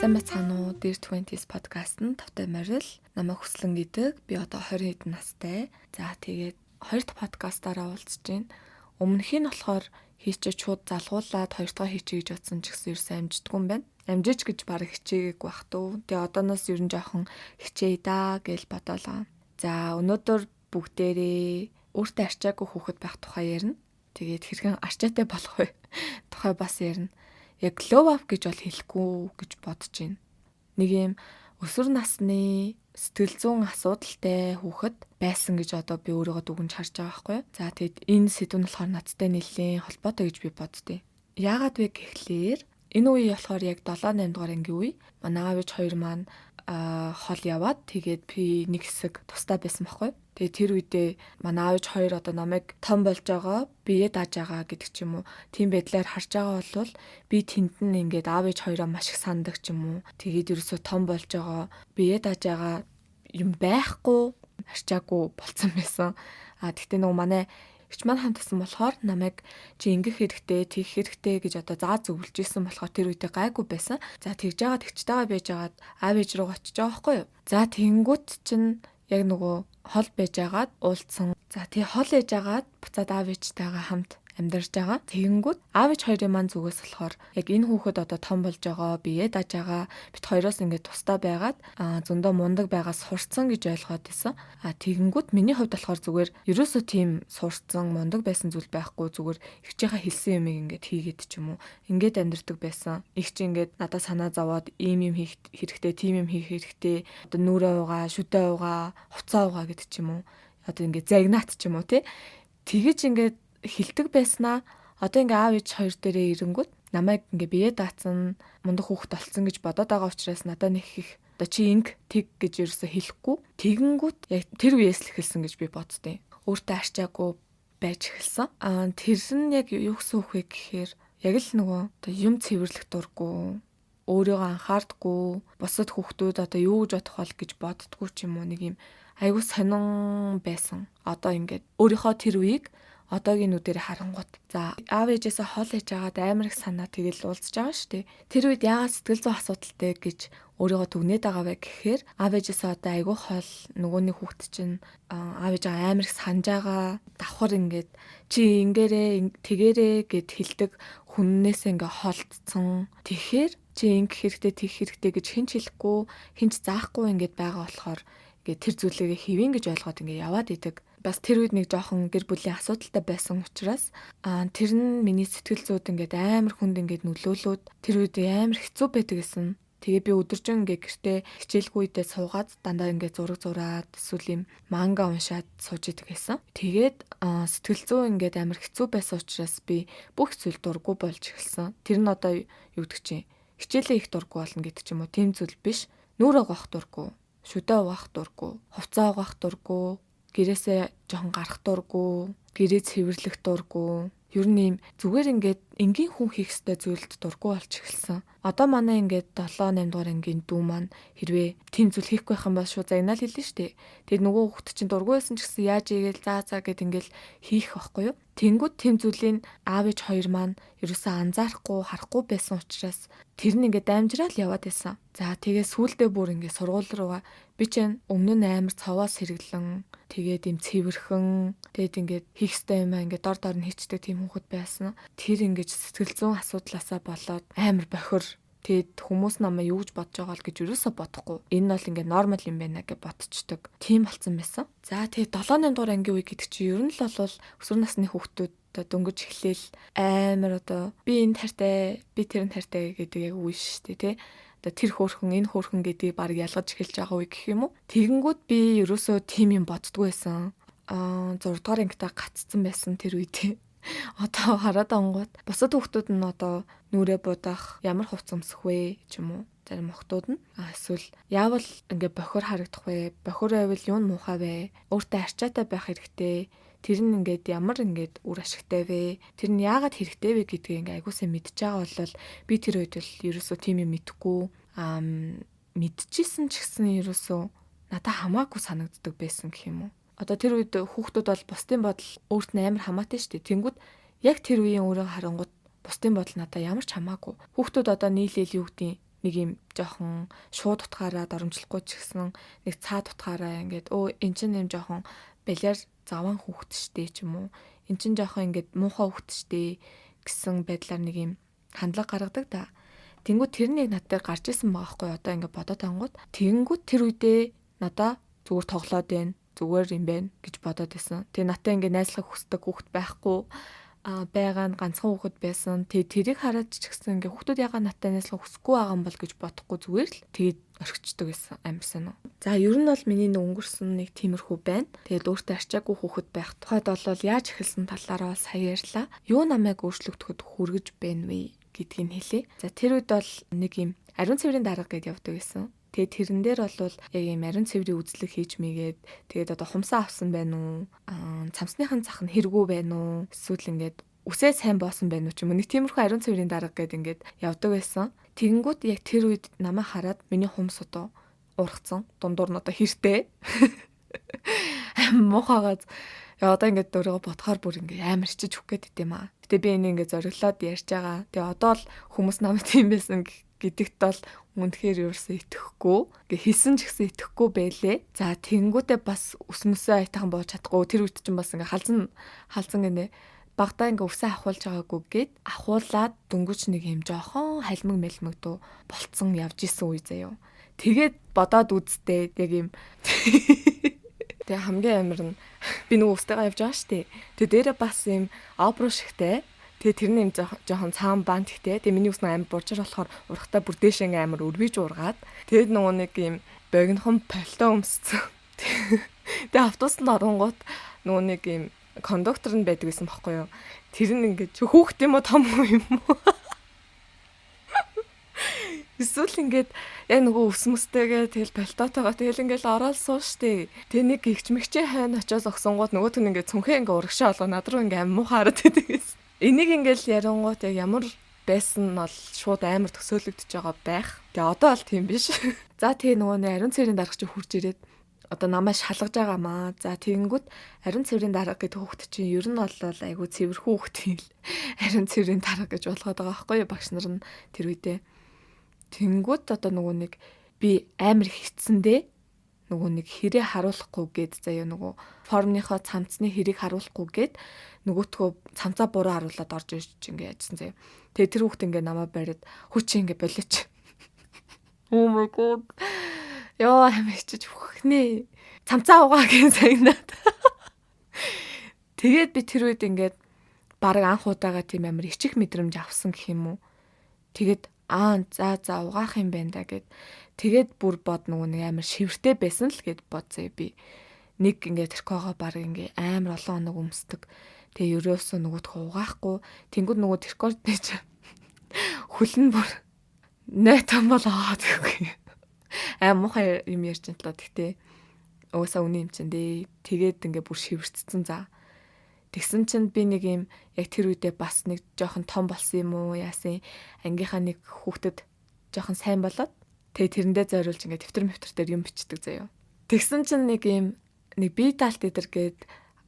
Сайн байцгаана уу? Dear 20s podcast нь тавтай морил. Намайг Хүслэн гэдэг. Би одоо 20 хэдэн настай. За, тэгээд хоёр дахь подкастаараа уулзж байна. Өмнөх нь болохоор хийчээ шууд залгуулад хоёр дахь хийчихье гэж бодсон ч гэсэн ерөөсөө амждаггүй юм байна. Амжиж гэж бараг хичээгээгүй бах туу. Тэгээ одооноос ер нь жоохон хичээе да гэж бодоолаа. За, өнөөдөр бүгдээрээ өөртөө арчаагүй хүүхэд байх тухай ярина. Тэгээд хэрхэн арчаатай болох вэ? Тухай бас ярина. Яг glow up гэж бол хэлэхгүй гэж бодож байна. Нэг юм өсвөр насны сэтгэл зүйн асуудалтай хүүхэд байсан гэж одоо би өөрийгөө дүгнж харж байгаа байхгүй юу. За, тэгэд энэ сэдэв нь болохоор надтай нэлээд холбоотой гэж би боддیں۔ Яагаад вэ гэхлээр энэ үе болохоор яг 7 8 дугаар ангийн үе. Манай аав ээж хоёр маань хол яваад, тэгээд би нэг хэсэг тусдаа байсан байхгүй. Тэгээд тэр үедээ манай аав ээж хоёр одоо намайг том болж байгаа, бие дааж байгаа гэдэг ч юм уу. Тийм байдлаар харж байгаа бол би тэнд нь ингээд аав ээж хоёроо маш их сандаг ч юм уу. Тэгээд ерөөсөө том болж байгаа, бие дааж байгаа юм байхгүй, арчаагүй болцсон байсан. А тэгтээ нөгөө манай эгч маань хамт байсан болохоор намайг чи ингэх хэрэгтэй, тэгэх хэрэгтэй гэж одоо заа зөвлөж исэн болохоор тэр үедээ гайгүй байсан. За, тэгж байгаа тэгчтэйгээ байж байгаад аав ээж рүү очиж байгаа байхгүй юу. За, тэгэнгүүт чинь яг нөгөө хол байж байгаад уулзсан. За, тий, хол ээж агаад буцаад аав ээжтэйгээ хамт амьдарч байгаа. Тэгэнгүүт аав ээж хоёрын маань зүгээс болохоор яг энэ хүүхэд одоо том болж байгаа, бие дааж байгаа, бид хоёроос ингээд тусдаа байгаад зөндөө мундаг байгаа, сурцсан гэж ойлгоод исэн. А тэгэнгүүт миний хувьд болохоор зүгээр ерөөсөө тийм сурцсан, мундаг байсан зүйл байхгүй, зүгээр эгчийнхээ хэлсэн юмыг ингээд хийгээд ч юм уу ингээд амьдардаг байсан. Эгч ингээд надад санаа зовоод ийм юм хийх хэрэгтэй, тийм юм хийх хэрэгтэй, одоо нүрээ угаа, шүдээ угаа, хувцаа угаа гэдэг ч юм уу. Одоо ингээд загнаат ч юм уу, тий. Тэгэж ингээд хэлдэг байснаа одоо ингээ аав ээж хоёр дээрээ ирэнгүүт намайг ингээ бие даацсан, мундаг хүүхэд болцсон гэж бодоод байгаа учраас надад нэг их одоо чи инг тэг гэж ерөөсө хэлэхгүй. Тэгэнгүүт яг тэр үеэс л эхэлсэн гэж би боддیں۔ Өөртөө арчаагүй байж эхэлсэн. Аа, тэр нь яг юу гэсэн үг вэ гэхээр яг л нөгөө одоо юм цэвэрлэх дурггүй, өөрийгөө анхаардаггүй, бусад хүүхдүүд одоо юу гэж бодох бол гэж боддгоо ч юм уу, нэг юм айгуу сонин байсан. Одоо ингээд өөрийнхөө тэр үеийг одоогийн нүдээр харангуут, за, аав ээжээсээ хол ээж агаад амар их санаа тэгэл уулзж байгаа шүү дээ. Тэр үед яагаад сэтгэл зүйн асуудалтай гэж өөрийгөө дүгнээд байгаа вэ гэхээр аав ээжээсээ одоо айгүй хол, нөгөөний хүүхэд чинь аав ээжээ амар их санаж байгаа, давхар ингээд чи ингээрээ, тэгэрээ гэд хэлдэг хүннээс ингээ холдсон. Тэгэхээр чи ингэх хэрэгтэй, тэгэх хэрэгтэй гэж хэн ч хэлэхгүй, хэн ч заахгүй ингээд байгаа болохоор ингээд тэр зүйлээ хэвэн гэж ойлгоод ингээ яваад идэг. Бас тэр үед нэг жоохон гэр бүлийн асуудалтай байсан учраас тэр нь миний сэтгэл зүйд ингээд амар хүнд ингээд нөлөөлөөд тэр үед амар хэцүү байдаг гэсэн. Тэгээ би өдөржин ингээ гэртээ хичээлгүй үедээ суугаад дандаа ингээ зураг зураад эсвэл юм манга уншаад сууж идэг байсан. Тэгээд сэтгэл зүй ингээд амар хэцүү байсан учраас би бүх зүйл дурггүй болж эхэлсэн. Тэр нь одоо юу гэдэг чинь хичээлээ их дурггүй болно гэдэг ч юм уу, тийм зүйл биш. Нүрээ угаах дурггүй, шүдээ угаах дурггүй, хувцаа угаах дурггүй, гэрээсээ жоохон гарах дурггүй, гэрээ цэвэрлэх дурггүй. Ер нь ийм зүгээр ингээд энгийн хүн хийх ёстой зүйлд дурггүй болж эхэлсэн. Одоо манай ингээд 7 8 дугаар ангийн дүү маань хэрвээ тийм зүйл хийхгүй байх юм бол шууд загнаал хэлнэ шүү дээ. Тэгээд нөгөө хүүхэд чинь дурггүй байсан ч гэсэн яаж игээл заа заа гэд ингээл хийх байхгүй юу? Тэнгүүд тийм зүйлийг аав ээж хоёр маань ерөөсөө анзаарахгүй, харахгүй байсан учраас тэр нь ингээд дамжраал яваад байсан. За, тэгээ сүүлдээ бүр ингээд сургууль руугаа би чинь өмнө нь амар цовоос хэрэглэн, тэгээд им цэвэрхэн, тэгээд ингээд хийх ёстой юм аа ингээд дор дор нь хийчдэг тийм хүүхэд байсан. Тэр ингээд сэтгэл зүйн асуудлаасаа болоод амар бохир. Тэгээд хүмүүс намайг юу гэж бодож байгаа л гэж юусоо бодохгүй. Энэ нь бол ингээд normal юм байна гэж бодчихдог. Тийм болцсон байсан. За, тэгээд 7 8 дугаар ангийн үе гэдэг чинь ер нь л бол өсвөр насны хүүхдүүд одоо дөнгөж эхлээл амар одоо би энэ хайртай, би тэр хайртай гэдэг яг үе шүү дээ, тий. Одоо тэр хөөрхөн, энэ хөөрхөн гэдгийг баг ялгаж эхэлж байгаа үе гэх юм уу. Тэгэнгүүт би ерөөсөө тийм юм боддгоо байсан. Аа, 6 дугаар ангитаа гаццсан байсан тэр үедээ. Одоо хараад ангууд бусад хүүхдүүд нь одоо нүрээ будах, ямар хувцас өмсөх вэ ч юм уу, зарим охтууд нь эсвэл яавал ингээ бохор харагдах вэ, бохор байвал юу муухай вэ, өөртөө арчаатай байх хэрэгтэй, тэр нь ингээд ямар ингээд үр ашигтай вэ, тэр нь яагаад хэрэгтэй вэ гэдгийг ингээ айгуусаа мэдж байгаа бол би тэр үед бол ерөөсөө тийм юм мэдэхгүй, мэдчихсэн ч гэсэн ерөөсөө надад хамаагүй санагддаг байсан гэх юм уу. Одоо тэр үед хүүхдүүд бол бусдын бодол өөрт нь амар хамаатай шүү дээ. Тэнгүүд яг тэр үеийн өөрөө харангууд бусдын бодол надад ямар ч хамаагүй. Хүүхдүүд одоо нийлээл юу гэдгийг Нэг юм жоохон шууд утгаараа доромжлохгүй ч гэсэн нэг цаад утгаараа ингээд өө эн чинь юм жоохон балиар заван хүүхэд штэ ч юм уу. Эн чинь жоохон ингээд муухай хүүхэд штэ гэсэн байдлаар нэг юм хандлага гаргадаг да. Тэнгүүд тэр нэг над дээр гарч исэн байгаа хгүй одоо ингээд бодоод ангууд. Тэнгүүд тэр үедээ надаа зүгээр тоглоод байна, зүгээр юм байна гэж бодоод байсан. Тэгээ надтай ингээд найзлахыг хүсдэг хүүхэд байхгүй байгаа нь ганцхан хүүхэд байсан. Тэгээ тэрийг хараад ч гэсэн ингээ хүүхдүүд ягаад надтай найзлах хүсэхгүй байгаа юм бол гэж бодохгүй зүгээр л тэгээд орхичдөг байсан амар сайн уу. За ер нь бол миний нэг өнгөрсөн нэг тиймэрхүү байна. Тэгээд өөртөө арчаагүй хүүхэд байх тухайд бол яаж эхэлсэн талаараа бол сая ярьлаа. Юу намайг өөрчлөгдөхөд хүргэж байна вэ гэдгийг нь хэлье. За тэр үед бол нэг юм ариун цэврийн дарга гэдээ явдаг байсан. Тэгээд тэрэн дээр бол яг юм ариун цэврийн үзлэг хийж мэйгээд тэгээд одоо хумсаа авсан байна уу? Цамцныхын зах нь хэрэгүү байна уу? Эсвэл ингээд үсээ сайн боосон байна уу ч юм уу. Нэг тиймэрхүү ариун цэврийн дарга гээд ингээд явдаг байсан. Тэгэнгүүт яг тэр үед намайг хараад миний хумс одоо ургацсан. Дундуур нь одоо хэртэй. Муухайгаз яа одоо ингээд өөрийгөө бодохоор бүр ингээд амар хичиж өгөх гээд идэм аа. Гэтэ би энийг ингээд зориглоод ярьж байгаа. Тэгээ одоо л хүмүүс намайг тийм байсан гэдэгт бол үнэхээр ерөөсөө итгэхгүй. Ингээ хэлсэн ч гэсэн итгэхгүй байлээ. За тэнгүүтээ бас ус мөсөө аятайхан бууж чадахгүй. Тэр үед чинь бас ингээ халзан гинэ. Багтаа ингээ үсээ авахулж байгаагүй гээд ахуулаад дөнгөж нэг юм жоохон халимаг мэлмэг дуу болцсон явж исэн үе заяо. Тэгээд бодоод үзтээ яг юм. Тэгээ хамгийн амар нь би нөгөө үстэйгээ явж байгаа штэ. Тэгээ дээрээ бас юм обруу шигтэй. Тэгээ тэр нь юм жоохон цаан бант ихтэй. Тэгээ миний үс нь амар буржар болохоор урахтаа бүр дээш ингээ амар өрвиж ургаад. Тэгээд нөгөө нэг юм богинохон пальто өмссөн. Тэгээ автобусанд оронгууд нөгөө нэг юм кондуктор нь байдаг гэсэн бохгүй юу. Тэр нь ингээ чи хүүхэд юм уу том хүн юм уу? Эсвэл ингээд яг нөгөө ус мөстэйгээ тэгэл пальтотойгоо тэгэл ингээл ороод суу штэ. Тэгээ нэг гихч мэгчээ хойно очиос огсонгууд нөгөөт нь ингээд цүнхээ ингээ урагшаа олго над руу ингээ амь муухай хараад байдаг гэсэн. Энийг ингээл ярингуут яг ямар байсан нь бол шууд амар төсөөлөгдөж байгаа байх. Тэгээ одоо бол тийм биш. За тэгээ нөгөө нэг ариун цэврийн дарга чи хурж ирээд одоо намайг шалгаж байгаамаа. За тэгэнгүүт ариун цэврийн дарга гэдэг хүүхэд чинь ер нь бол айгүй цэвэрхүү хүүхэд юм л. Ариун цэврийн дарга гэж болгоод байгаа байхгүй юу багш нар нь тэр үедээ. Тэнгүүт одоо нөгөө нэг би амар хэцсэндээ нөгөө нэг хэрээ харуулахгүй гээд заяа нөгөө формныхоо цамцны хэрийг харуулахгүй гээд нөгөөтгөө цамцаа буруу харуулад орж ирж ингээ яжсан заяа. Тэгээ тэр хүүхд ингээ намаа бариад хүч ингээ болооч. Oh my god. Йоо амар хичиж үхнэ. Цамцаа угаа гэж сагнаад. Тэгээд би тэр үед ингээд бараг анх удаага тийм амар ичих мэдрэмж авсан гэх юм уу. Тэгээд аа за угаах юм байна да гэд. Тэгээд бүр бод нөгөө нэг амар шивэртэй байсан л гэд бод заяа би. Нэг ингээд тэркогоо баг ингээ амар олон хоног өмсдөг. Тэгээ ерөөсөө нөгөөдхөө угаахгүй. Тэнгүүд нөгөө тэркор дэж хөлн бүр найтан бол аа гэхгүй. Аим муухай юм ярьж энэ талаа. Тэгтээ угаасаа үнэн юм чинь дээ. Тэгээд ингээ бүр шивэрцсэн за. Тэгсэн чинь би нэг юм яг тэр үедээ бас нэг жоохон том болсон юм уу яасан ангийнхаа нэг хүүхдэд жоохон сайн болоод тэгээ тэрэндээ зориулж ингээ дэвтэр мэвтэр дээр юм бичдэг заяо. Тэгсэн чинь нэг юм нэг бие даалт эдэр гээд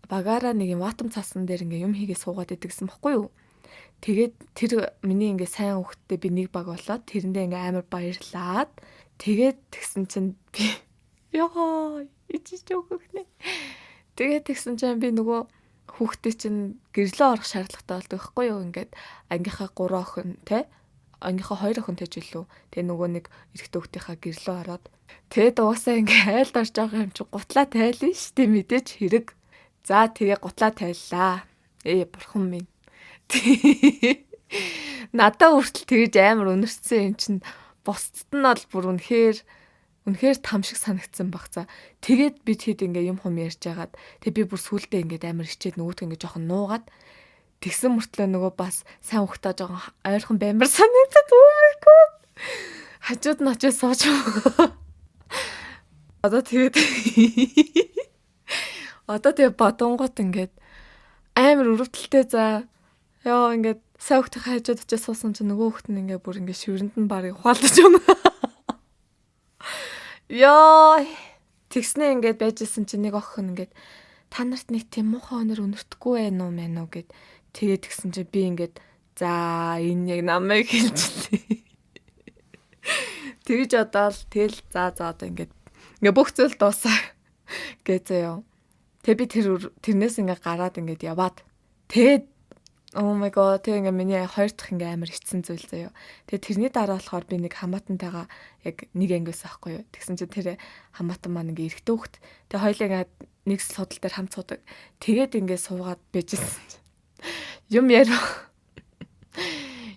багаараа нэг юм ватам цаасан дээр ингээ юм хийгээ суугаад идэгсэн бохгүй юу. Тэгээд тэр миний ингээ сайн хүүхдтэй би нэг баг болоод тэрэндээ ингээ амар баярлаад тэгээд тэгсэн чинь би ёо ичиж өгөх нэ. Тэгээд тэгсэн чинь би нөгөө хүүхдээ чинь гэрлөө орох шаардлагатай болдог байхгүй юу? Ингээд ангийнхаа 3 охин те ангийнхаа 2 охинтой ч илүү. Тэгээ нөгөө нэг эрэгтэй хүүхдийнхаа гэрлөө ороод тэгээд уусаа ингээ айлд орж байгаа юм чи гутлаа тайлна штэ мэдээч хэрэг. За тэгээ гутлаа тайллаа. Ээ бурхан минь. Надаа хүртэл тэгэж амар өнөрцсөн юм чинь бусдад нь бол бүр үнэхээр там шиг санагдсан баг за. Тэгээд би тэд ингээ юм хум ярьж хагаад тэг би бүр сүулдэ ингээд амар хичээд нөгөөтг ингээ жоохон нуугаад тэгсэн мөртлөө нөгөө бас сайн ухтаа жоохон ойрхон баймар санагдаад oh my god. Хажууд нь очиж сууж. Одоо тэгээд одоо тэгээ бодонгот ингээд амар өрөвдөлтэй за. Йоо ингээд сайн хүүхдийн хажууд очиж суусан чинь нөгөө хүүхд нь ингээ бүр ингээ шиврэнд нь барыг ухаалдаж байна. Йоо тэгснээ ингээд байжсэн чинь нэг охин ингээд та нарт нэг тийм муухай өнөр өнөртөхгүй байх уу мэн үү гэд тэгээд тэгсэн чинь би ингээд за энэ яг намайг хэлжлээ. Тэгж бодоол тэгэл за за одоо ингээд ингээ бүх зүйл дуусаа гэ заяа. Тэгээ би тэрнээс ингээ гараад ингээд яваад тэгээд oh my god, тэг ингээ миний хоёр дахь ингээ амар хэцэн зүйл заяа. Тэгээ тэрний дараа болохоор би нэг хамаатантайгаа яг нэг ангиас аахгүй юу. Тэгсэн чинь тэр хамаатан маань ингээ эрэгтэй хүүхэд. Тэгээ хоёулаа ингээ нэг суудал дээр хамт суудаг. Тэгээд ингээ суугаад байжсэн чинь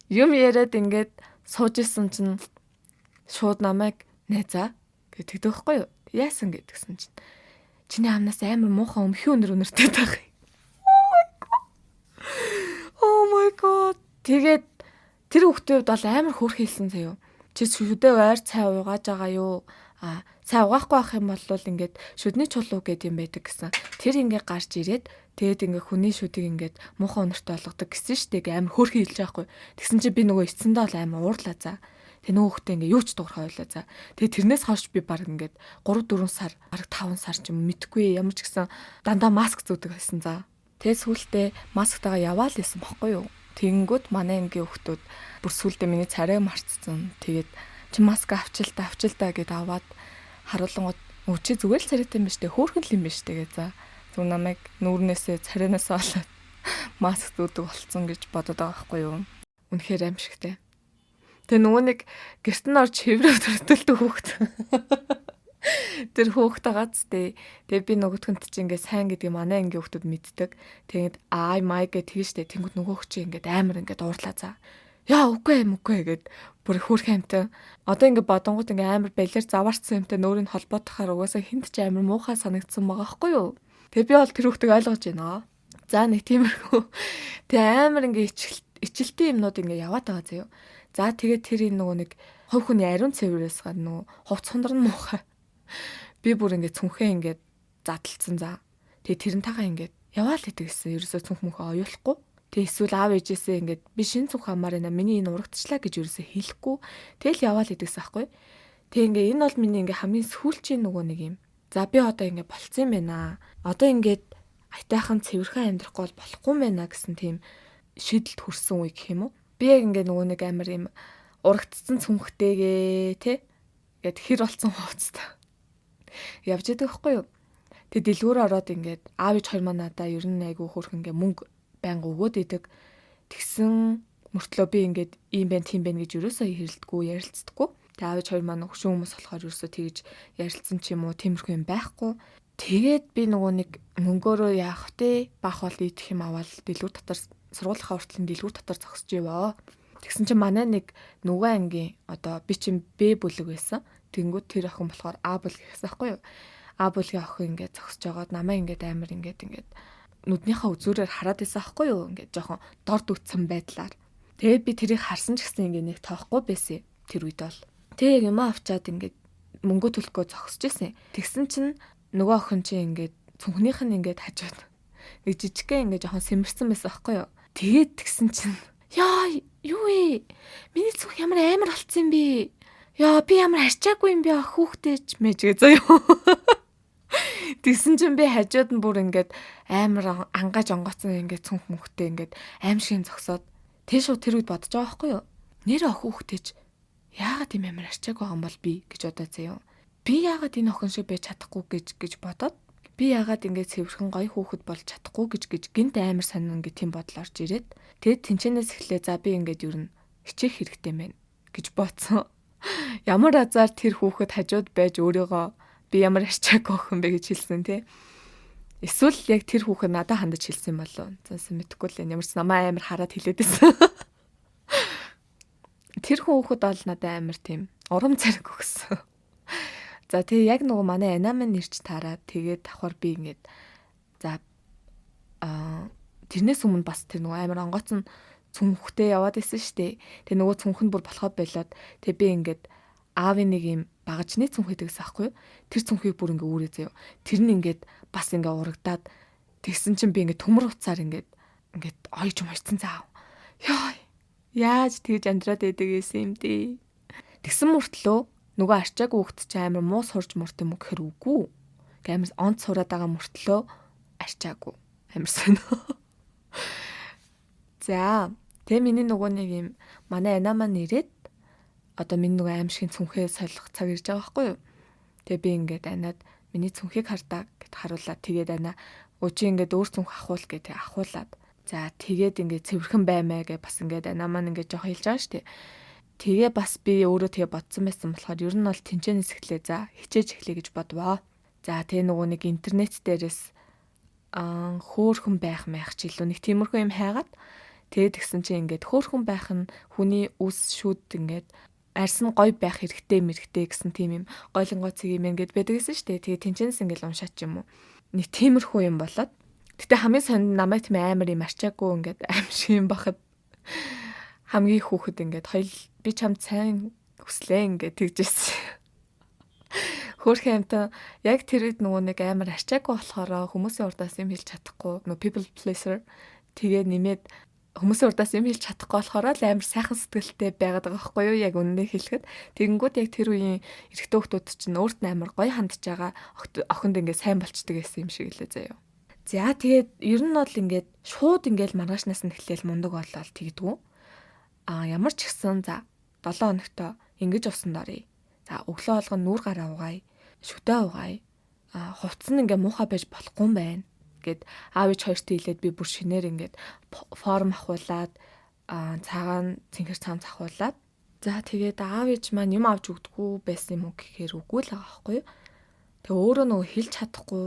юм яриад ингээд сууж исэн чинь шууд намайг "Найзаа" гэж тэгдэг байхгүй юу? "Яасан?" гэдгсэн чинь "Чиний амнаас амар муухай өмхий үнэр үнэртэй байх." Oh my god. Тэгээд тэр хүүхдийн хувьд бол амар хөөрхөн хэлсэн заяо. "Чи шүдээ ойр цай угааж байгаа юу? А цай угаахгүй байх юм бол ингээд шүдний чулуу гэдэг юм байдаг гэсэн. Тэр ингээд гарч ирээд тэгээд ингээд хүний шүдийг ингээд муухай үнэртэй болгодог гэсэн штэ" гэ амар хөөрхөн хэлж байгаа хгүй. Тэгсэн чи би нөгөө эцсэндээ бол амар уурлаа за. Тэг нөгөө хүүхдээ ингээ юу ч дуурах ойлаа за. Тэгээ тэрнээс хойш би баг ингээд 3 4 сар, баг 5 сар ч юм мэдгүй, ямар ч гэсэн дандаа маск зүүдэг байсан за. Тэгээ сүүлдээ масктайгаа яваал исэн бохгүй юу. Тэгэнгүүт манай ангийн хүүхдүүд бүр сүүлдээ миний царайг марцсан. Тэгээд "Чи маск авчил та, авчил та" гэд аваад харуулангууд "Өө, чи зүгээр л царайтай юм биш үү? Хөөхөн л юм биш үү?" гэ за. Зүг намайг нүүрнээсээ, царайнаасаа болоод маск зүүдэг болцсон гэж бодод байгаа байхгүй юу. Үнэхээр аимшигтай. Тэгээ нөгөө нэг гэрт нь орж хэврээ төртөлдөг хүүхэд. Тэр хүүхэд байгаа ч тээ. Тэгээ би нөгөөтгөнд чи ингээ сайн гэдгийг манай ангийн хүүхдүүд мэддэг. Тэгээд "Ай май" гэх тэгэн штэ. Тэнгүүд нөгөөх чи ингээд амар ингээд уурлаа за. "Яа, үгүй юм, үгүй" гэд бүр хөөрхөн амтан. Одоо ингээ бодонгууд ингээ амар балиар заваарсан юмтай нөөрийг холбоотохоор угаасаа хинт ч амар муухай санагдсан байгаа хгүй юу. Тэгээ би бол тэр хүүхдийг ойлгож байна. За, нэг тиймэрхүү. Тэгээ амар ингээ ичлэлтийн юмнууд ингээ яваад байгаа заяо. За, тэгээд тэр энэ нөгөө нэг хувь хүний ариун цэврээс гадна нөгөө хувц хундар нь муухай. Би бүр ингээ цүнхээ ингээд задлцсан за. Тэгээ тэрнтэйгээ ингээд яваал гэдэг гэсэн. Ерөөсөө цүнх мөнхөө оюулахгүй. Тэгээ эсвэл аав ээжээсээ ингээд би шин цүнх амаар байна. Миний энэ урагдчлаа гэж ерөөсөө хэлэхгүй. Тэгэл яваал гэдэгсэн аахгүй. Тэгээ ингээ энэ бол миний ингээ хамгийн сүүлчийн нөгөө нэг юм. За, би одоо ингээ болцсон юм байна. Одоо ингээд аятайхан цэвэрхэн амьдрахгүй бол болохгүй юм байна гэсэн тийм шийдэлд хүрсэн үе гэх юм уу? Би яг ингээ нөгөө нэг амар юм урагдцсан цүнхтэйгээ те гэд хэр болцсон хувцастай явж байдаг байхгүй юу? Тэгээ дэлгүүр ороод ингээд аав ээж хоёр маань надаа ер нь айгүй хөөрхөн ингээ мөнгө байнга өгөөд идэг. Тэгсэн мөртлөө би ингээд ийм байна, тийм байна гэж ерөөсөө хэрэлдэггүй, ярилцдаггүй. Тэгээ аав ээж хоёр маань хөшүүн хүмүүс болохоор ерөөсөө тэгж ярилцсан ч юм уу, тиймэрхүү юм байхгүй. Тэгээд би нөгөө нэг мөнгөөрөө яах вэ? Бах бол идэх юм аваад дэлгүүр дотор, сургуулийнхаа уртлын дэлгүүр дотор зогсож ивэ. Тэгсэн чинь манай нэг нөгөө ангийн, одоо би чинь Б бүлэг байсан. Тэнгүүд тэр охин болохоор А бүлэг гэсэн байхгүй юу? А бүлгийн охин ингээд зогсож байгаад намайг ингээд амар ингээд ингээд нүднийхээ үзүүрээр хараад байсан байхгүй юу? Ингээд жоохон дорд үтсэн байдлаар. Тэгээд би тэрийг харсан ч гэсэн ингээд нэг тоохгүй байсан тэр үед бол. Тэгээ яг юм авчаад ингээд мөнгө төлөхгөө зогсож исэн. Тэгсэн чинь нөгөө охин чинь ингээд цүнхнийх нь ингээд хажууд нэг жижигхэн ингээд жоохон сэмэрсэн байсан байхгүй юу? Тэгээд тэгсэн чинь "Яа, юу вэ? Миний цүнх ямар амар болцсон юм бэ? Яа, би ямар харчаагүй юм бэ, хүүхдээч мэж" гэ заяа. Тэгсэн чинь би хажууд нь бүр ингээд амар ангааж онгоцсон ингээд цүнх мөнхтэй ингээд аим шиг зогсоод тэг шууд тэр үед бодож байгаа байхгүй юу? Нэр ох хүүхдээч яагаад тийм амар арчааг байгаа юм бол би гэж бодоо заяа. Би яагаад энэ охин шиг байж чадахгүй гэж бодоод, би яагаад ингэж цэвэрхэн гоё хүүхэд болж чадахгүй гэж гинт амар сонин ингээд тийм бодол орж ирээд, тэгээд тэнчэнээс эхлээ за би ингээд ер нь хичээх хэрэгтэй мэн гэж бодсон. Ямар азар тэр хүүхэд хажууд байж өөрийгөө би ямар арчаагүй охин бэ гэж хэлсэн тий. Эсвэл яг тэр хүүхэд надад хандаж хэлсэн юм болов. За, мэдэхгүй л, ямар ч намаа амар хараад хэлээд байсан. Тэр хүүхэд бол надад амар тийм урам зориг өгсөн. За, тэгээ яг нөгөө манай анаа минь ирч таарад тэгээд давхар би ингээд за тэрнээс өмнө бас тэр нөгөө амар онгоцон цүнхтэй яваад исэн шүү дээ. Тэгээ нөгөө цүнх нь бүр болохоо болоод тэгээ би ингээд аавын нэг юм багажны цүнх гэдэг гэсэн аахгүй юу? Тэр цүнхийг бүр ингээ үүрээ заяа. Тэр нь ингээд бас ингээ урагдаад тэгсэн чинь би ингээ төмөр утсаар ингээд ингээд ойж мойцсон заа. Йоо. Яаж тэгж амьдраад байдаг байсан юм дээ. Тэгсэн мөртлөө нөгөө арчаагүй хүүхэд чи амар муу сурж мурт юм уу гэхээр үгүй. Амар онц сураад байгаа мөртлөө арчаагүй. Амар сонио. За, тэгээ миний нөгөө нэг юм манай анаа маань ирээд Одоо миний нөгөө аимшигын цүнхээ солих цаг ирж байгаа байхгүй юу? Тэгээ би ингээд анаад миний цүнхийг хардаа гэд харуулад, тэгээд анаа өө чи ингээд өөр цүнх ахуул гэдэг ахуулаад, за тэгээд ингээд цэвэрхэн баймаа гэ бас ингээд анаа маань ингээд жоох хэлж байгаа шүү дээ. Тэгээ бас би өөрөө тэгээ бодсон байсан болохоор ер нь бол тэнцэнээс эхлэе, за хичээж эхлэе гэж бодвоо. За тэгээ нөгөө нэг интернет дээрээс хөөхөн байх мэх ч илүү нэг тиймэрхүү юм хайгаад, тэгээд тэгсэн чинь ингээд хөөхөн байх нь хүний үс шүд ингээд арьс нь гой байх хэрэгтэй мэрэгтэй гэсэн тийм юм гойлонгоо цэг юм ингээд байдаг гэсэн шүү дээ. Тэгээ тэнцэнээс ингээд уншаад ч юм уу. Нэг тиймэрхүү юм болоод. Гэтэ хамгийн сонд намайг тийм амар юм арчаагүй ингээд аим шиг юм бахад хамгийн хүүхэд ингээд хоёул би чамд сайн хүслээ ингээд тэгжсэн. Хөөрхөн амтан яг тэр үед нөгөө нэг амар арчаагүй болохоор хүмүүсийн урдаас юм хэлж чадахгүй, нөгөө people pleaser, тэгээ нэмээд хүмүүсийн урдаас юм хэлж чадахгүй болохоор л амар сайхан сэтгэлтэй байгаад байгаа байхгүй юу, яг үнэндээ хэлэхэд. Тэгэнгүүт яг тэр үеийн эрэгтэй хүмүүс чинь өөрт нь амар гоё хандж байгаа охинд ингээд сайн болчдөг гэсэн юм шиг лээ заяа. За тэгээд ер нь бол ингээд шууд ингээд маргаашнаас нь эхлээл мундаг болол тэгдэггүй. А ямар ч гэсэн за 7 хоногтой ингэж усанд оръё. За өглөө болгон нүүр гараа угаая, шүдээ угаая. А хувцас нь ингээ муухай байж болохгүй юм байна гэд аав ээж хоёрт хэлээд би бүр шинээр ингээд форм ахуулаад, цагаан цэнхэр цамц ахуулаад, за тэгээд аав ээж маань юм авч өгдөггүй байсан юм уу гэхээр үгүй л байгаа байхгүй юу. Тэгээ өөрөө нөгөө хэлж чадахгүй,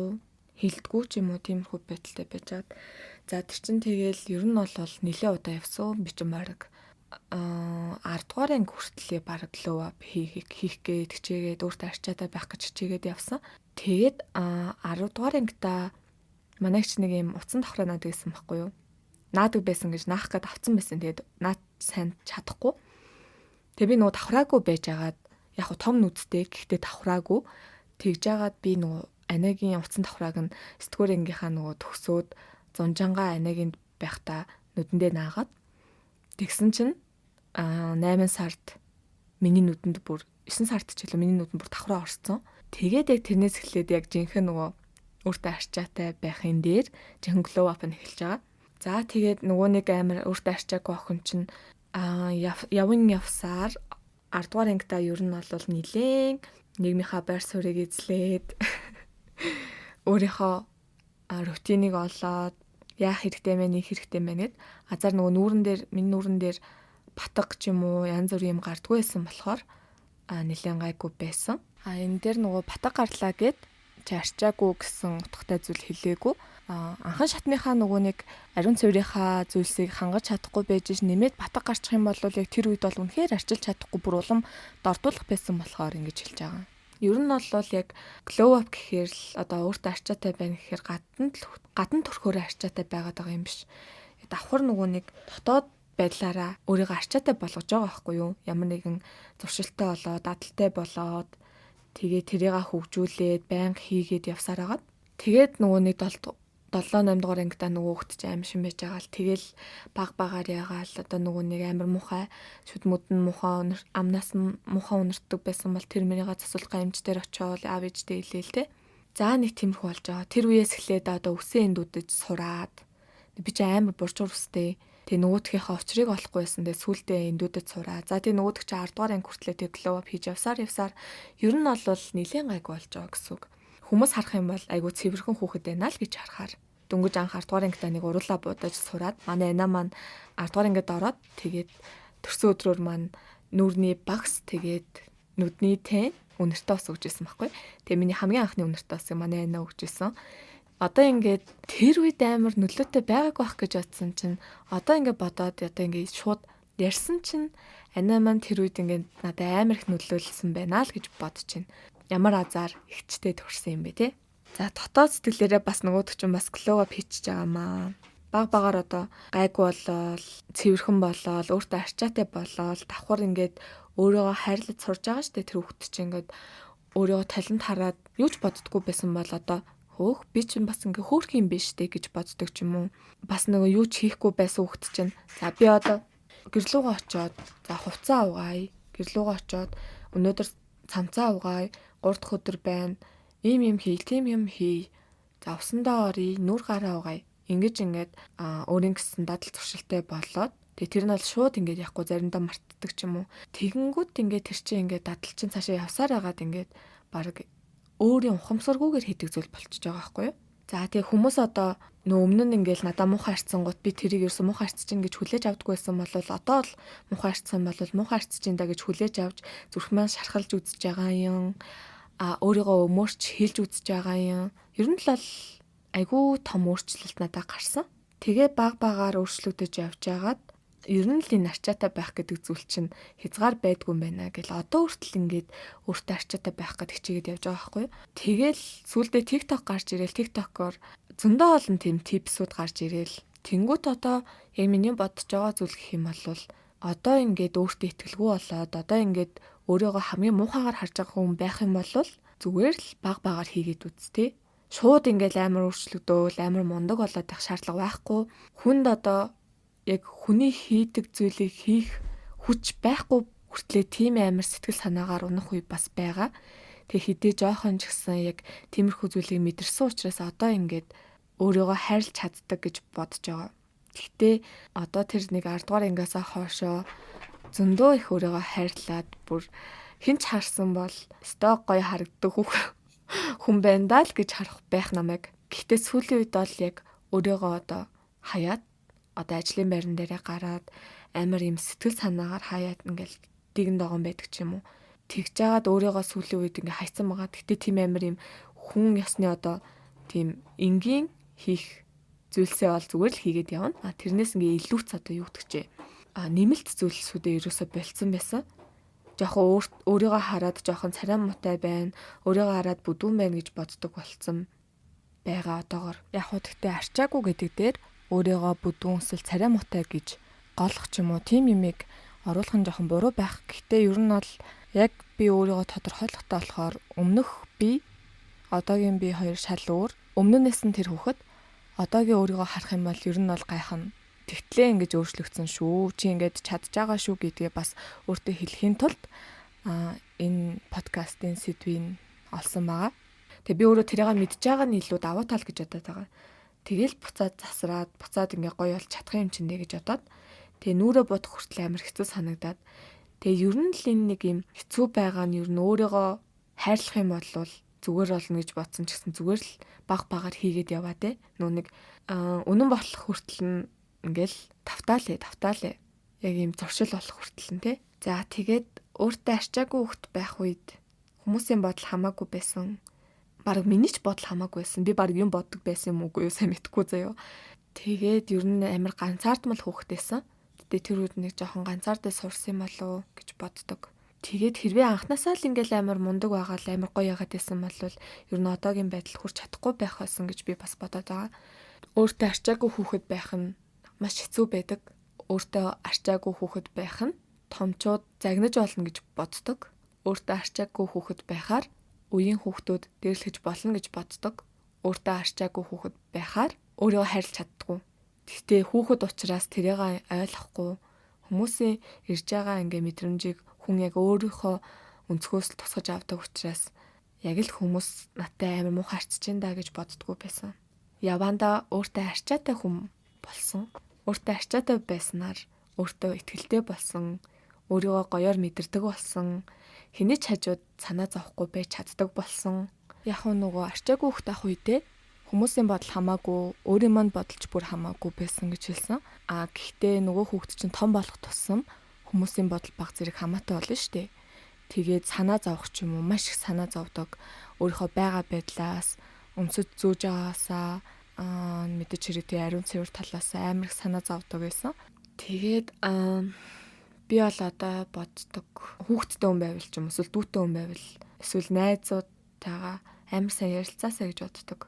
хэлдэггүй ч юм уу, тиймэрхүү байдалтай байжгаад, за тэр чин тэгээл ер нь бол нэлээд удаа явсан би чинь, мориг 10 дугаар анги хүртлээ баг glow up хийх гээд хичээгээд, өөртөө арчаатай байх гэж хичээгээд явсан. Тэгээд 10 дугаар ангита манай ч нэг юм утсан давхраа наадаг гэсэн байхгүй юу? Наадаг байсан гэж наах гээд авцсан байсан. Тэгээд наад сайн чадахгүй. Тэгээ би нөгөө давхраагүй байж агаад, яг хуу том нүдтэй, гэхдээ давхраагүй тэгж агаад, би нөгөө анагийн утсан давхрааг нь 9 дугаар ангийнхаа нөгөө төгсөөд зунжангаа анагийн байхдаа нүдэндээ наагаад, тэгсэн чинь 8 сард миний нүдэнд бүр, 9 сард ч илүү миний нүдэнд бүр давхраа орцсон. Тэгээд яг тэрнээс эхлээд яг жинхэнэ нөгөө өөртөө арчаатай байхын дээр жинхэнэ glow up нь эхэлж байгаа. За тэгээд нөгөө нэг амар өөртөө арчаагүй охин чинь явын явсаар 10 дугаар ангидаа ер нь бол нилээн нийгмийнхаа байр суурийг эзлээд, өөрийнхөө routine ийг олоод, яах хэрэгтэй мэ, нэг хэрэгтэй мэ гэд азар нөгөө нүүрэн дээр, миний нүүрэн дээр батга ч юм уу янз бүрийн юм гардггүй байсан болохоор нэлээд гайгүй байсан. А энэ дээр нөгөө батга гарлаа гэд чи арчаагүй гэсэн утгатай зүйл хэлээгүй. А анхан шатныхаа нөгөө нэг ариун цэврийнхаа зүйлсийг хангаж чадахгүй байж ш нэмээд батга гарчих юм бол яг тэр үед бол үнэхээр арчилж чадахгүй, бүр улам дордуулах байсан болохоор ингэж хэлж байгаа. Ер нь бол яг glow up гэхээр л одоо өөртөө арчаатай байна гэхээр гадна төрхөөрөө арчаатай байгаад байгаа юм биш. Давхар нөгөө нэг дотоод байдлаараа өөрийгөө арчаатай болгож байгаа байхгүй юу? Ямар нэгэн зуршилтай болоод, дадалтай болоод, тэгээ тэрийг хөгжүүлээд байнга хийгээд явсаар хагаад, тэгээд нөгөө нэг 7 8 дугаар ангидаа нөгөө хөлт чи аим шин байж байгаа л тэгэл баг багаар ягаал одоо нөгөө нэг амар муухай шүд мүд нь муухай, амнаас нь муухай үнэртдэг байсан бол тэр мэрийга засуулах эмч дээр очиод аав ээжтэй хэлээл те. За нэг тиймэрхүү болж байгаа. Тэр үеэс эхлээд одоо үсээ эндүүдэж сураад, би чи амар буржуур үстэй. Тэгээ нөгөөдхийнхээ учрыг олохгүй байсан. Тэгээ сүултээ эндүүдэд сураа. За тэгээ нөгөөдөх чи 10 дугаар анги хүртлээ тэгээ glow up хийж явсаар явсаар ер нь бол нэлээд гайгүй болж байгаа гэсэн үг. Хүмүүс харах юм бол айгу цэвэрхэн хүүхэд байна л гэж харахаар, дөнгөж анх 10 дугаар ангидаа нэг уруулаа будаж сураад, манай анаа маань 10 дугаар ангид ороод, тэгээд төрсөн өдрөөр маань нүүрний багс, тэгээд нүдний тэн үнэртэй ус өгч ирсэн байхгүй. Тэгээ миний хамгийн анхны үнэртэй усыг манай анаа өгч ирсэн. Одоо ингээд тэр үед амар нөлөөтэй байгаагүй байх гэж бодсон чинь одоо ингээд бодоод, одоо ингээд шууд ярьсан чинь анаа маань тэр үед ингээд надад амар их нөлөөлсөн байна л гэж бодож байна. Ямар азар эгчтэй төрсэн юм бэ те. За дотоод сэтгэлээрээ бас нөгөөдөг чинь бас glow up хийчихэж байгаа маа. Баг багаар одоо гайгүй болоод, цэвэрхэн болоод, өөртөө арчаатай болоод, давхар ингээд өөрийгөө хайрлаж сурж байгаа шүү дээ. Тэр хүүхэд чинь ингээд өөрийгөө талент хараад юу ч боддгоо байсан бол одоо хөөх би чинь бас ингээ хөөрх юм биш үү гэж боддог ч юм уу. Бас нөгөө юу ч хийхгүй байсан хүүхэд чинь за би одоо гэрлүүгээ очиод за хувцаа угаая. Гэрлүүгээ очиод өнөөдөр цамцаа угаая. 3 дахь өдөр байна. Ийм юм хий, тийм юм хий. За усандаа оръё, нүр гараа угаая. Ингэж ингээд өөрийн гэсэн дадал туршилтай болоод Тэгээ тэр нь бол шууд ингээд яахгүй заримдаа мартдаг ч юм уу. Тэгэнгүүт ингээд тэр чинь ингээд дадал чинь цаашаа явсаар хагаад ингээд баг өөрийн ухамсаргүйгээр хийдэг зүйл болчихж байгаа байхгүй юу? За тэгээ хүмүүс одоо нөө өмнө нь ингээл надаа муухай харцсан гот би тэрийг ерөөсө муухай харцж чинь гэж хүлээж авдаггүй байсан бол одоо л муухай харцсан бол муухай харцж чинь да гэж хүлээж авч зүрх маань шархалж үзэж байгаа юм. А өөрийгөө өмөрч хэлж үзэж байгаа юм. Ер нь л айгүй том өөрчлөлт надад гарсан. Тэгээ баг багаар өөрчлөгдөж явж байгаад ер нь л энэ арчаатай байх гэдэг зүйл чинь хязгаар байдгүй юм байна гэл одоо хүртэл ингээд өөртөө арчаатай байх гэд хичээгээд явж байгаа байхгүй юу. Тэгэл сүүлдээ TikTok гарч ирээл TikTok-оор зөндөө олон тийм tips үүд гарч ирээл тэнгуут одоо яг миний бодож байгаа зүйл гэх юм бол одоо ингээд өөртөө итгэлгүй болоод одоо ингээд өөрийгөө хамгийн муухайгаар харж байгаа хүн байх юм бол зүгээр л баг багаар хийгээд үз тээ. Шууд ингээд амар өөрчлөгдөөл амар мундаг болоод байх шаардлага байхгүй. Хүнд одоо яг хүний хийдэг зүйлийг хийх хүч байхгүй хүртлээ тийм амар сэтгэл санаагаар унах үе бас байгаа. Тэг хэдий жоохон ч гэсэн яг тиймэрхүү зүйлийг мэдэрсэн учраас одоо ингээд өөрийгөө хайрлаж чаддаг гэж бодож байгаа. Гэхдээ одоо тэр нэг 10 дугаар ангиасаа хоошоо зөндөө их өөрийгөө хайрлаад бүр хэн ч харсан бол өстой гоё харагддаг хүн байна даа л гэж харах байх намайг. Гэхдээ сүүлийн үед бол яг өөрийгөө одоо хаяад одоо ажлын байран дээрээ гараад амар юм сэтгэл санаагаар хаяад ингээл дигэн догон байдаг ч юм уу. Тэгж жагаад өөрийгөө сүүлийн үед ингээ хайцсан байгаа. Гэтэ тийм амар юм хүн ёсны одоо тийм энгийн хийх зүйлсээ бол зүгээр л хийгээд явна. А тэрнээс ингээ илүүц одоо юу гэдэг чээ. А нэмэлт зүйлсүүдээ ерөөсө болцсон байсан. Жохон өөрийгөө хараад жоохон царай муутай байна. Өөрийгөө хараад бүдүүн байна гэж боддог болцсон байгаа одоогор. Яг хуу тэгтээ арчаагүй гэдэг дээр өөрийгөө бүдүүн эсвэл царай муутай гэж голох ч юм уу тийм юмыг оруулах нь жоохон буруу байх. Гэхдээ ер нь бол яг би өөрийгөө тодорхойлохтой болохоор өмнөх би одоогийн би хоёр шал өөр. Өмнөнөөс нь тэр хүүхэд одоогийн өөрийгөө харах юм бол ер нь бол гайхна. Тэгтлээ ингэж өөрчлөгдсөн шүү. Чи ингэж чадж байгаа шүү гэдгээ бас өөртөө хэлэхийн тулд энэ подкастын сэдвийг олсон байгаа. Тэгээ би өөрөө тэрийг мэдж байгаа нь илүү давуу тал гэж бодоод байгаа. Тэгэл буцаад засраад буцаад ингээ гоё болж чадах юм чинь гэж бодоод тэгээ нүрээ бодох хүртэл амар хэцүү санагдаад тэгээ ер нь л энэ нэг юм хэцүү байгаа нь ер нь өөрийгөө хайрлах юм бол зүгээр болно гэж бодсон ч гэсэн зүгээр л баг багаар хийгээд яваа те. Нүү нэг үнэн болох хүртэл нь ингээл тавтаалээ. Яг ийм зуршил болох хүртэл нь те. За тэгээд өөртөө арчаагүй хөхт байх үед хүмүүсийн бодол хамаагүй байсан. Бараг миний ч бодол хамаагүй байсан. Би бараг юм боддог байсан юм уугүй юу сайн мэдэхгүй заяо. Тэгээд ер нь амар ганцаардмал хүүхэд байсан. Гэтэ тэр үед нэг жоохон ганцаардаа сурсан юм болов уу гэж боддог. Тэгээд хэрвээ анханасаа л ингээл амар мундаг байгаа л амар гоё яагаад байсан бол ер нь одоогийн байдал хүрч чадахгүй байх байсан гэж би бас бодоод байгаа. Өөртөө арчаагүй хүүхэд байх нь маш хэцүү байдаг. Өөртөө арчаагүй хүүхэд байх нь томчууд загнаж болно гэж боддог. Өөртөө арчаагүй хүүхэд байхаар үеийн хүүхдүүд дээрлэж болно гэж боддог. Өөртөө арчаагүй хүүхэд байхаар өөрийгөө хайрлаж чаддгүй. Гэхдээ хүүхэд учраас тэрийг ойлгохгүй хүмүүсийн ирж байгаа ингээ мэдрэмжийг хүн яг өөрийнхөө өнцгөөс л тусгаж авдаг учраас яг л хүмүүс надтай амар муухай харцж ин да гэж боддгоо байсан. Яванда өөртөө арчаатай хүн болсон. Өөртөө арчаатай байснаар өөртөө итгэлтэй болсон, өөрийгөө гоёор мэдэрдэг болсон, хэний ч хажууд санаа зовхгүй байж чаддаг болсон. Яг нь нөгөө арчаагүй хөхт ах үедээ хүмүүсийн бодол хамаагүй, өөрийн манд бодолч бүр хамаагүй байсан гэж хэлсэн. А гэхдээ нөгөө хүүхд чинь том болох тусам хүмүүсийн бодол баг зэрэг хамаатай болно шүү дээ. Тэгээд санаа зовох ч юм уу, маш их санаа зовдөг. Өөрийнхөө байгаа байдлаас, өмсөж зүүж байгаагаасаа мэдээж хэрэг тий ариун цэвэр талаас амар их санаа зовдөг байсан. Тэгээд би бол одоо боддог. Хүүхэдтэй хүн байвал ч юм эсвэл дүүтэй хүн байвал эсвэл найзуудтайгаа амар сайн ярилцаасаа гэж боддог.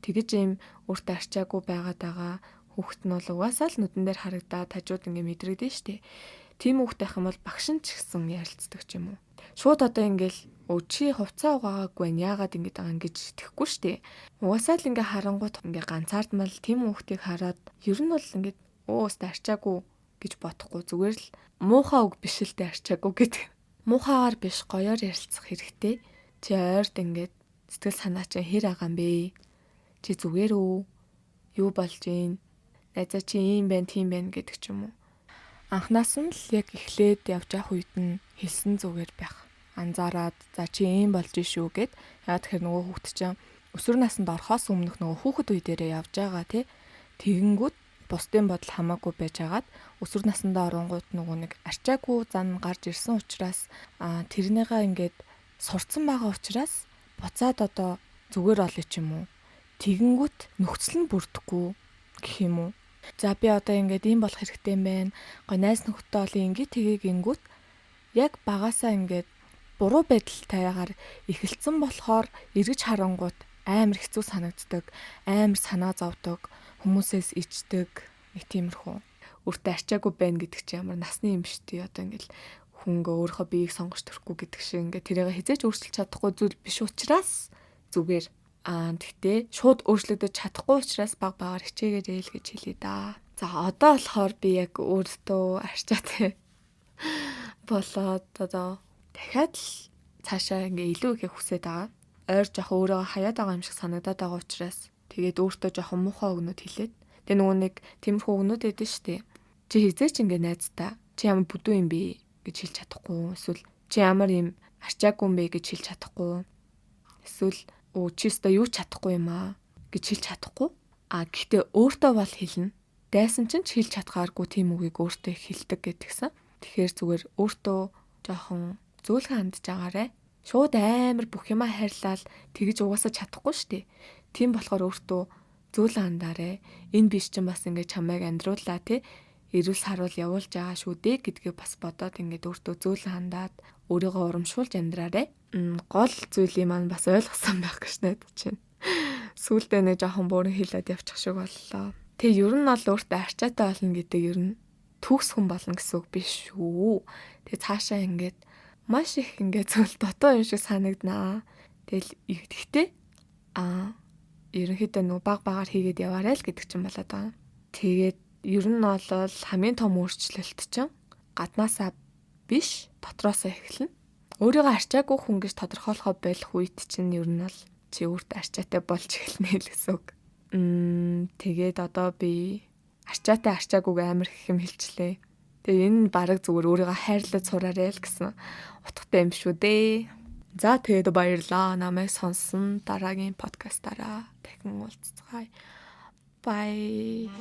Тэгэж ийм өөртөө арчаагүй байгаад байгаа хүүхэд нь бол угаасаа л нүдэн дээр харагдаад хажууд ингээ мэдрэгдэн штэ. Тийм хүүхэд байх юм бол багш нь ч гэсэн ярилцдаг ч юм уу. Шууд одоо ингээл өө чи хувцаа угаагаагүй байна. Яагаад ингэж байгаа ингэж тэхгүй штэ. Угаасаа л ингээ харангуут ингээ ганцаардмал тийм хүүхдийг хараад ер нь бол ингээд өө өстө арчаагүй гэж бодохгүй зүгээр л муухай үг биш л дээ арчаагүй гэдэг. Муухайгаар биш гоёор ярилцах хэрэгтэй. Чи ойрд ингээд сэтгэл санаа чинь хэр байгаа юм бэ? Чи зүгээр үү? Юу болж гин? Найзаа чи ийм байна, тийм байна гэдэг ч юм уу. Анхнаас нь л яг эхлээд явж явах үед нь хэлсэн зүгээр байх. Анзаараад за чи ийм болж шүү гэд. Яа тэгэхээр нөгөө хүүхд чинь өсвөр наснд орохоос өмнөх нөгөө хүүхэд үе дээрээ явж байгаа тий. Тэгэнгүүт бусдын бодол хамаагүй байж хагаад өсвөр насндаа оронгууд нөгөө нэг арчаагүй зан гарч ирсэн учраас тэрнийгээ ингээд сурцсан байгаа учраас буцаад одоо зүгээр олё ч юм уу. Тэгэнгүүт нөхцөл нь бүрдэхгүй гэх юм уу. За би одоо ингээд ийм болох хэрэгтэй юм байна. Гой найз нөхдөд олон ингээ тгээ гингүүт яг багасаа ингээд буруу байдалтайгаар эхэлсэн болохоор эргэж харангуут амар хэцүү санагддаг, амар санаа зовдөг, хүмүүсээс ичдэг нэг тиймэрхүү. Өөртөө арчаагүй байна гэдэг чинь ямар насны юм шүү дээ. Одоо ингээл хүн ингээ өөрийнхөө биеийг сонгож төрөхгүй гэдэг шиг ингээ тэрийг хизээч өөрчилж чадахгүй зүйл биш учраас зүгээр. Тэгтээ шууд өөрчлөгдөж чадахгүй учраас баг багаар хичээгээрэй л гэж хэлье да. За одоо болохоор би яг өөртөө арчаатай болоод одоо дахиад л цаашаа ингээ илүү их хүсээд байгаа. Ойр жоохон өөрийгөө хаяад байгаа юм шиг санагдаад байгаа учраас тэгээд өөртөө жоохон муухай өгнөд хэлээд. Тэгээ нөгөө нэг тиймэрхүү өгнөд өгдөн штэ. Чи хизээч ингээ найздаа чи ямар бүдүү юм бэ гэж хэлж чадахгүй. Эсвэл чи ямар юм арчаагүй юм бэ гэж хэлж чадахгүй. Эсвэл өө чи өстой юу ч чадахгүй юм аа гэж хэлж чадахгүй. А гэхдээ өөртөө бол хэлнэ. Дайсан чинь ч хэлж чадхааргүй тийм үгийг өөртөө хэлдэг гэдгсэн. Тэгэхээр зүгээр өөртөө жоохон зөөлхөн хандж агаарэ. Шууд амар бүх юмаа хайрлал тэгж угаасаа чадахгүй шүү дээ. Тийм болохоор өөртөө зөөлөн хандаарэ. Энэ биш чинь бас ингээд чамайг амьдрууллаа тий. Эрүүл саруул явуулж байгаа шүү дээ гэдгээ бас бодоод ингээд өөртөө зөөлөн хандаад өөрийгөө урамшуулж амьдраарэ. Гол зүйлийг маань бас ойлгосон байх гэж найдаж байна. Сүүлдээ нэг жоохон бүрэн хэлээд явчих шиг боллоо. Тэгээ ер нь бол өөртөө арчаатай болно гэдэг ер нь төгс хүн болно гэсэн үг биш шүү. Тэгээ цаашаа ингээд маш их ингээд зүйл дутуу юм шиг санагданаа. Тэгэл гэхдээ ерөнхийдөө нөгөө баг багаар хийгээд яваарай л гэдэг чинь болоод байгаа. Тэгээд ер нь бол хамгийн том өөрчлөлт чинь гаднаасаа биш дотроосоо эхэлнэ. Өөрийгөө арчаагүй хүн гэж тодорхойлохоо болох үед чинь ер нь бол чи өөртөө арчаатай болж эхэлнэ л гэсэн үг. Тэгээд одоо би арчаатай арчаагүйг амар их юм хэлчлээ. Тэгээ энэ нь бараг зүгээр өөрийгөө хайрлаж сураарай л гэсэн утгатай юм шүү дээ. За тэгээд баярлаа. Намайг сонссон дараагийн подкастаараа дахин уулзцгаая. Bye.